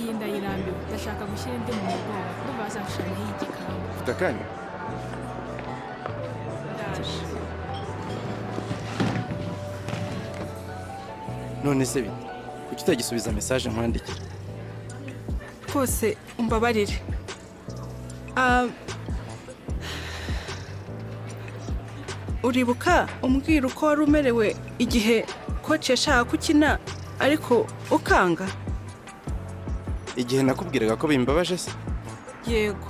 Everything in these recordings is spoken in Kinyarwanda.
Iyi ndayirambiwe, ndashaka gushyira indi mu mugongo. Ndumva bazanshiraho igikamba. Ufite akanya? Ndaje. None se bite? Kuki utagisubiza message nkwandikira? Rwose umbabarire. Ah, uribuka umbwira uko wari umerewe igihe coach yashaka ko ukina ariko ukanga? Igihe nakubwiraga ko bimbabaje se? Yego.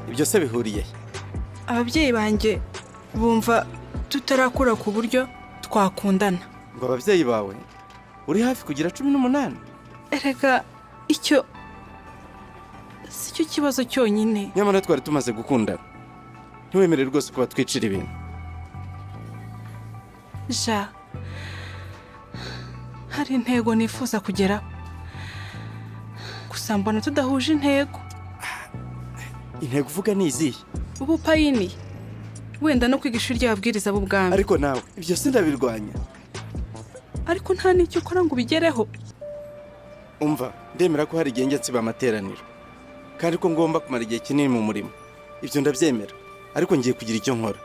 Ibyo se bihuriye he? Ababyeyi banjye bumva tutarakura ku buryo twakundana. Ngo ababyeyi bawe? Uri hafi kugira 18. Erega icyo si cyo kibazo cyonyine. Nyamara twari tumaze gukundana. Ntiwemere rwose ko batwicira ibintu. Ja, hari intego nifuza kugeraho, gusa mbona tudahuje intego. Intego uvuga ni izihe? Ubupayiniya, wenda no kwiga ishuri ry'ababwiriza b'ubwami. Ariko nawe ibyo sindabirwanya. Ariko nta n'icyo ukora ngo ubigereho. Umva, ndemera ko hari igihe njya nsiba amateraniro kandi ko ngomba kumara igihe kinini mu murimo. Ibyo ndabyemera, ariko ngiye kugira icyo nkora.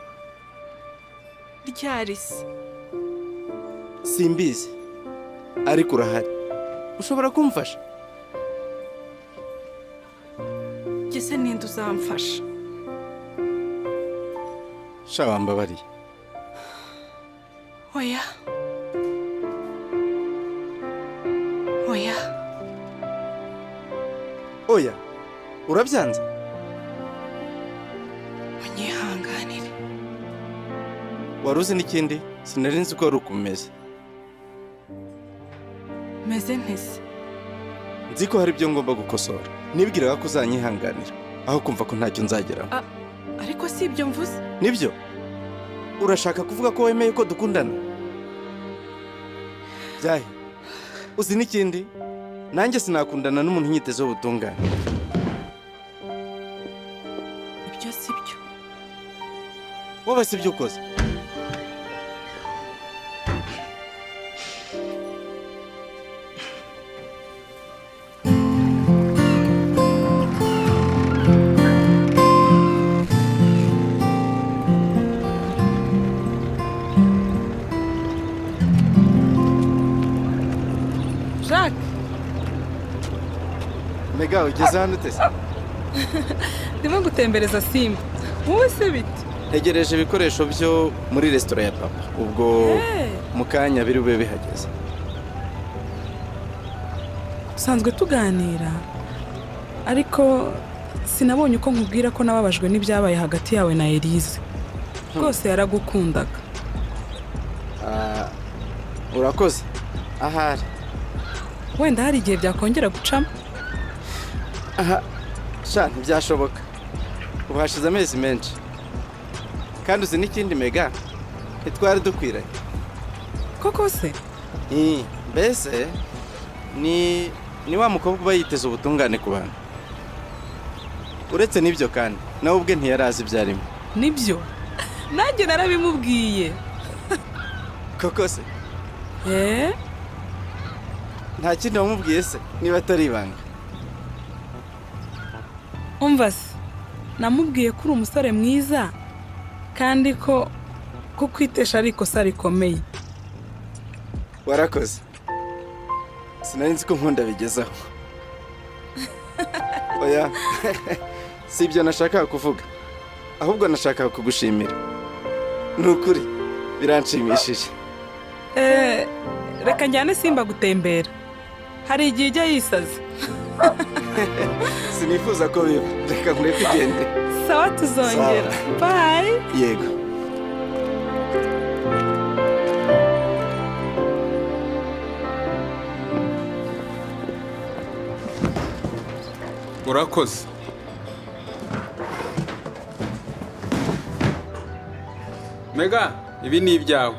Ryari se? Simbizi, ariko urahari, ushobora kumfasha. Njye se ninde uzamfasha? Sha, wambabariye. Oya, oya. Oya, urabyanze? Unyihanganire. Wari uzi n'ikindi? Sinari nzi ko wari ukumeze. Meze ntese? Nzi ko hari ibyo ngomba gukosora. Nibwiraga ko uzanyihanganira aho kumva ko ntacyo nzageraho. Ariko si ibyo mvuze. Nibyo, urashaka kuvuga ko wemeye ko dukundana? Byahe, uzi n'ikindi? Nanjye sinakundana n'umuntu unyitezeho ubutungane. Ibyo si byo. Wowe si ibyo ukoze. Jacques. Mega, ugeze hano ute se? Ndimo gutembereza Simba. Wowe se bite? Ntegereje ibikoresho byo muri resitora ya papa. Ubwo mu kanya biri bube bihageze. Dusanzwe tuganira, ariko sinabonye uko nkubwira ko nababajwe n'ibyabaye hagati yawe na Elise. Rwose yaragukundaga. Ah, urakoze ahari. Wenda hari igihe byakongera gucamo. Aha sha, ntibyashoboka. Ubu hashize amezi menshi. Kandi uzi n'ikindi Mega? Ntitwari dukwiranye. Koko se? Mbese ni wa mukobwa uba yiteze ubutungane ku bantu. Uretse n'ibyo kandi, nawe ubwe ntiyari azi ibyo arimo. Nibyo, nanjye narabimubwiye. Koko se? Eee. Nta kindi wamubwiye se niba atari ibanga? Umva se, namubwiye ko uri umusore mwiza kandi ko kukwitesha ari ikosa rikomeye. Warakoze. Sinari nzi ko nkunda bigezaho. Oya, si ibyo nashakaga kuvuga, ahubwo nashakaga kugushimira. Ni ukuri biranshimishije. Reka njyane Simba gutembera, hari igihe ijya yisaza. Sinifuza ko biba. Reka nkureke ugende. Sawa, tuzongera. Bye. Yego. Urakoze. Mega, ibi ni ibyawe.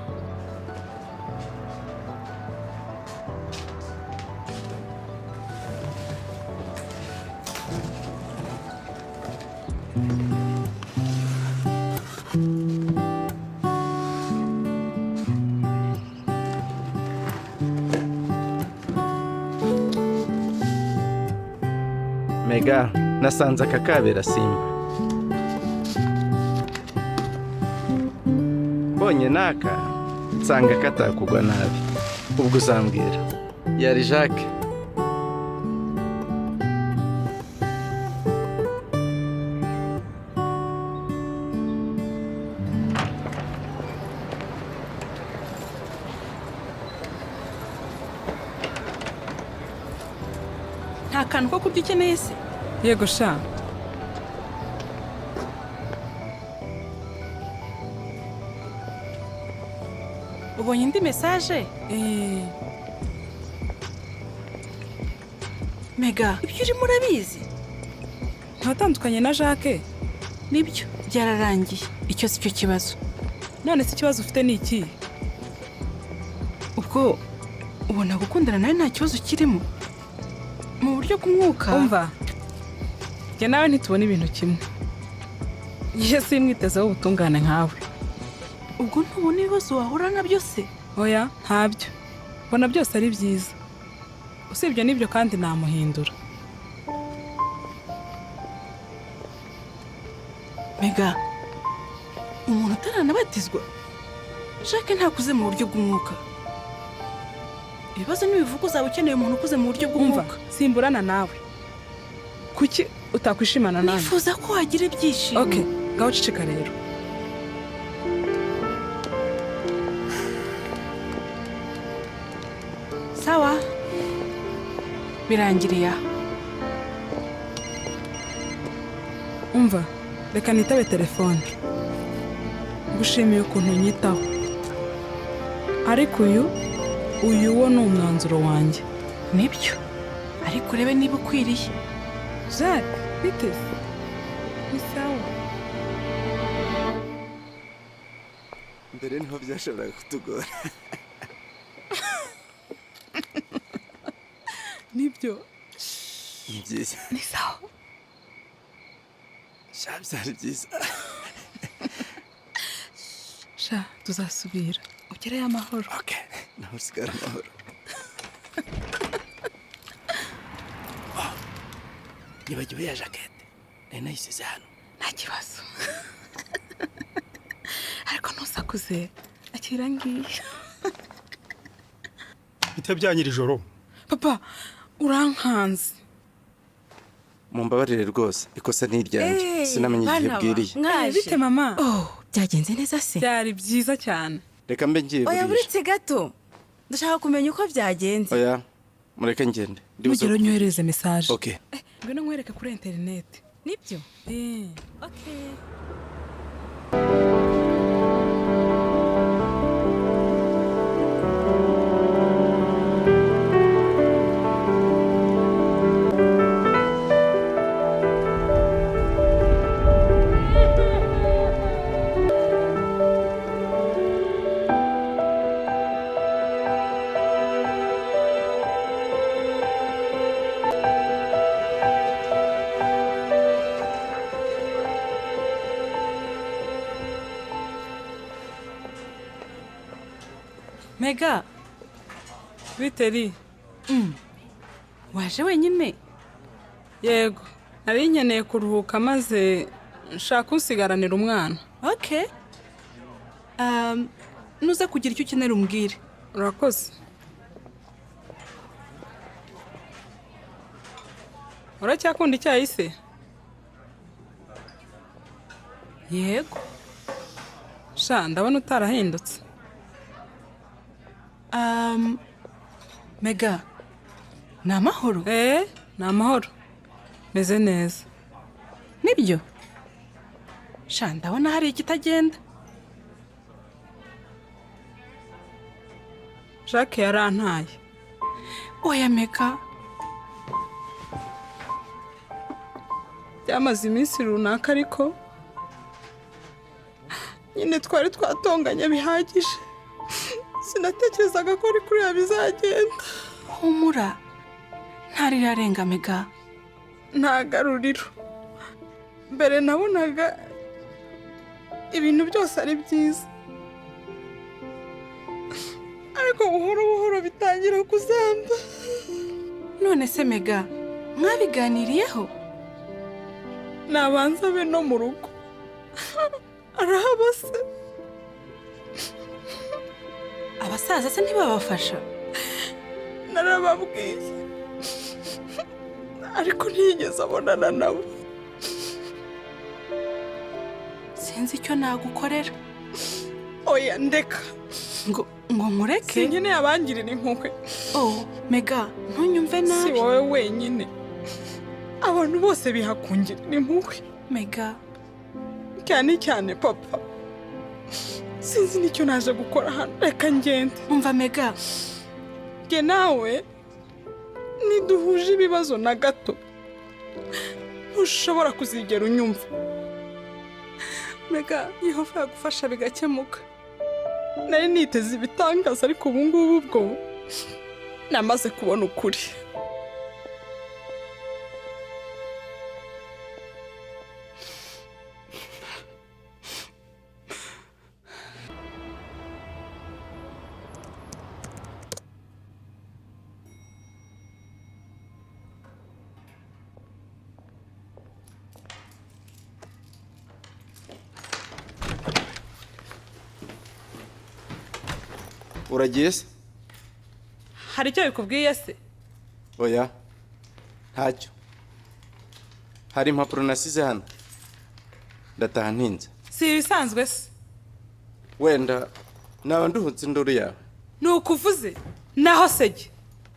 Mega, nasanze aka kabera Simba. Mbonye naka nsanga katakugwa nabi. Ubwo uzambwira. Yari Jacques. Nta kantu ko kurya ukeneye se? Yego sha. Ubonye indi mesaje? Mega, ibyo urimo urabizi? Ntatandukanye na Jacques. Nibyo, byararangiye. Icyo si cyo kibazo. None se ikibazo ufite ni iki? Ubwo ubona gukundana nawe nta kibazo kirimo mu buryo bw'umwuka. Umva, njye nawe ntitubona ibintu kimwe. Njye simwitezeho ubutungane nkawe. Ubwo ntubona ibibazo wahura nabyo se? Oya, ntabyo. Mbona byose ari byiza. Usibye n'ibyo kandi namuhindura. Mega, umuntu utaranabatizwa, Jacques ntakuze mu buryo bw'umwuka. Ibibazo n'ibivugo uzaba ukeneye umuntu ukuze mu buryo Umva, bw'umwuka. simburana nawe. Kuki utakwishimana nawe? Nifuza ko wagira ibyishimo. Okay, ngaho ceceka rero. Sawa, birangiriye aha. Umva, reka nitabe telefone. Ngushimiye ukuntu unyitaho. Ariko uyu wo ni umwanzuro wanjye. Nibyo, ariko urebe niba ukwiriye. Jacques, bite se? Ni sawa. Mbere niho byashoboraga kutugora. Nibyo. Ni byiza. Ni sawa. Sha, byari byiza. Sha, tuzasubira. Ugereyo amahoro. Okay, nawe usigara amahoro. Oh, nibagiwe ya jakete. Nari nayisize hano. Nta kibazo. Ariko ntusakuze. Akira ngiye. Bite bya ijoro? Papa, urankanze. Mumbabarire rwose, ikosa ni iryanjye. Sinamenye igihe bwiriye. Mwaje. Bite mama? Oh, byagenze neza se? Byari byiza cyane. Reka mbe ngiye Oya, burije. buretse gato. Ndashaka kumenya uko byagenze. Oya, mureke ngende. Mugero nyohereze message. Okay. Ngwino nkwereke kuri internet. Nibyo? Okay. Mega, Biteri. Waje wenyine? Yego, nari nkeneye kuruhuka maze nshaka usigaranira umwana. Okay. Nuza kugira icyo ukenera umbwire. Urakoze. Uracyakunda icyayi se? Yego. Sha, ndabona utarahindutse. Mega, ni amahoro? Ni amahoro. Meze neza. Nibyo? Sha, ndabona hari ikitagenda. Jacques yarantaye. Oya Mega. Byamaze iminsi runaka ariko nyine twari twatonganye bihagije. Sinatekerezaga ko ari kuriya bizagenda. Humura, ntarirarenga Mega. Nta garuriro. Mbere nabonaga ibintu byose ari byiza, ariko buhoro buhoro bitangira kuzamba. None se Mega, mwabiganiriyeho? Nabanza abe no mu rugo. Arahaba se? Abasaza se ntibabafasha? Narababwiye, ariko ntiyigeze abonana nabo. Sinzi icyo nagukorera. Oya, ndeka. Ngo nkureke? Sinkeneye abangirira impuhwe. Oh, Mega, ntunyumve Si nabi. wowe wenyine, abantu bose bihakungirira impuhwe. Mega, cyane cyane papa. Sinzi n'icyo naje gukora hano, reka ngende. Umva Mega. Njye nawe ntiduhuje ibibazo na gato, ntushobora kuzigera unyumva. Mega, Yehova yagufasha bigakemuka. Nari niteze ibitangaza, ariko ubu ngubu bwo namaze kubona ukuri. Uragiye se? Hari icyo bikubwiye se? Oya, ntacyo. Hari impapuro nasize hano, ndataha ntinze. Si ibisanzwe se? Wenda naba nduhutse induru yawe. Ni ukuvuze naho sege.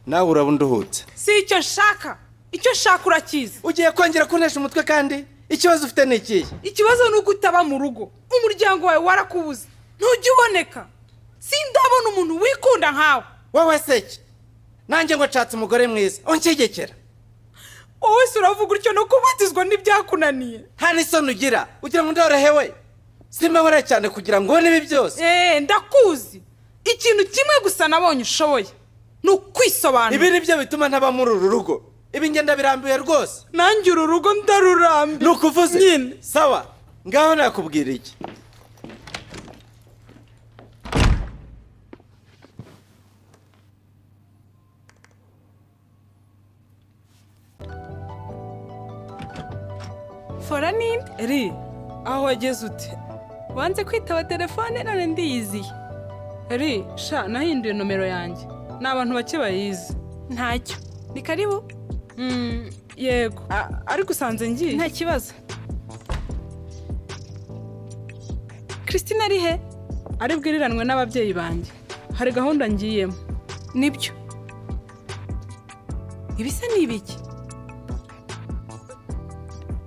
Nawe uraba unduhutse. Si icyo nshaka, icyo nshaka urakizi. Ugiye kongera kuntesha umutwe kandi ikibazo ufite ni ikihe? Ikibazo ni uko utaba mu rugo, umuryango wawe warakubuze, ntujya uboneka. Sindabona umuntu wikunda nkawe. Wowe seke, nanjye ngo nshatse umugore mwiza unshyigikira. Wowe se uravuga utyo no kubatizwa n'ibyakunaniye? Nta n'isoni ugira, ugira ngo ndorohewe? Simbabara cyane kugira ngo ubone ibi byose. Ndakuzi. Ikintu kimwe gusa nabonye ushoboye ni ukwisobanura. Ibi ni byo bituma ntaba muri uru rugo. Ibi ngenda birambiwe rwose. Nanjye uru rugo ndarurambiwe. Ni ukuvuze nyine. Sawa, ngaho nakubwira iki? Fora ninde? Eri, aho wageze ute? Wanze kwitaba telefone none ndiyiziye. Eri, sha nahinduye nomero yanjye. Ni abantu bake bayizi. Ntacyo. Ni karibu. Yego. Ariko usanze ngiye. Nta kibazo. Christine ari he? Ari bwiriranwe n'ababyeyi banjye. Hari gahunda ngiyemo. Nibyo. Ibisa ni ibiki?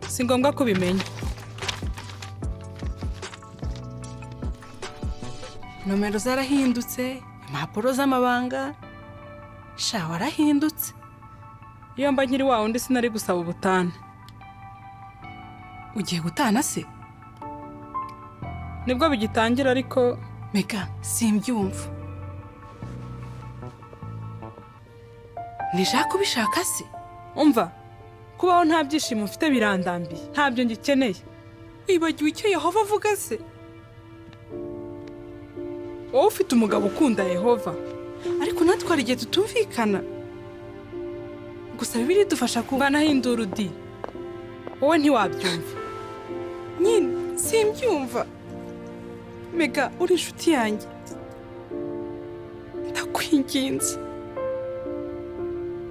Si ngombwa ko ubimenya. Nomero zarahindutse, impapuro z'amabanga. Sha warahindutse. Iyo mba nkiri wa wundi sinari gusaba ubutane. Ugiye gutana se? Nibwo bigitangira ariko. Mega, simbyumva. Ni Jacques ubishaka se? Umva, kubaho nta byishimo mfite birandambiye, ntabyo ngikeneye. Wibagiwe icyo Yehova avuga se? Wowe ufite umugabo ukunda Yehova. Ariko natwe hari igihe tutumvikana. Gusa Bibiliya idufasha ku Banahindura udi. Wowe ntiwabyumva. Nyine simbyumva. Mega, uri inshuti yanjye. Ndakwinginze.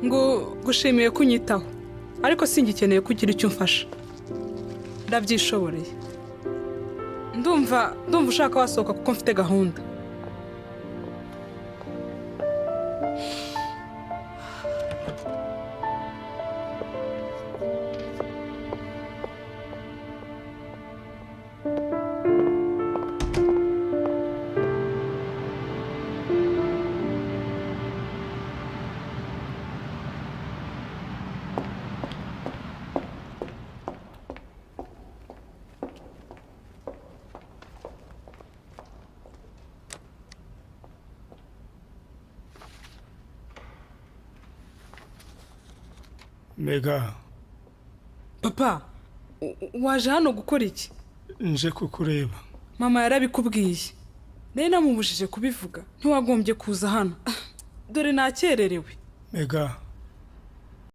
Ngo gushimiye kunyitaho, ariko singikeneye kugira icyo umfasha. Ndabyishoboreye. Ndumva ushaka wasohoka kuko mfite gahunda. Mega. Papa, waje hano gukora iki? Nje kukureba. Mama yarabikubwiye. Nari namubujije kubivuga. Ntiwagombye kuza hano. Dore nakererewe. Mega,